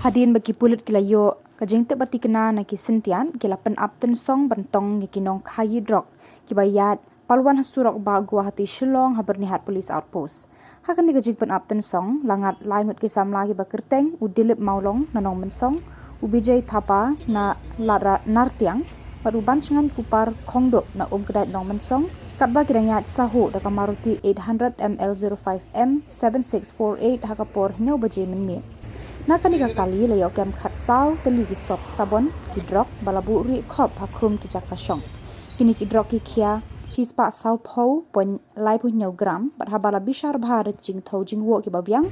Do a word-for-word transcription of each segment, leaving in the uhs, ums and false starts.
Hadien ba ki pulit ki la ïoh ka jingtip ba thikna na ki syntiat, ki la pynap tynsong ban tong ïa ki nongkhaïi drok kiba ïaid palwan ha surok bah Guwahati Shillong ha Byrnihat Police Outpost. Ha kane ka jingpynap tynsong la ngat lai ngut ki samla kiba kyrteng u Dilip Mawlong na Nongmynsong, u Bijay Thapa na Ladra Nartiang, bad u Banshngaiñ Kupar Khongdup na Umkdait Nongmynsong, katba ki dang ïaid sahuh da ka Maruti eight hundred M L zero five M seven six four eight ha ka por hynñiew baje mynmiet. Na kane ka kali la ïoh kem khatsaw tylli ki sop sabon, ki drok ba la buhrieh khop ha khrum ki jaka shong. Kine ki drok ki khia shispah sawphew point laiphew hynñiew gram, bad haba la bishar bha da ki jingthew jingwoh kiba biang,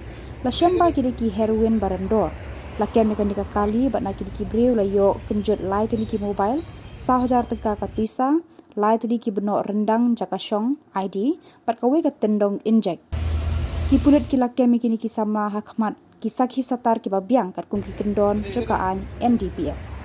la shem ba ki dei ki heroin ba rem dor. La kem ïa kane ka kali bad na kine ki briew la ïoh kynjut lai tylli ki mobile, saw hajar tyngka ka pisa, lai tylli ki bnoh ryndang jaka shong, I D, bad kawei ka tyndong injek. Ki pulit ki la kem ïa kine ki samla ha khmat ki sakhi satar kiba biang katkum ki kyndon jong ka aiñ N D P S.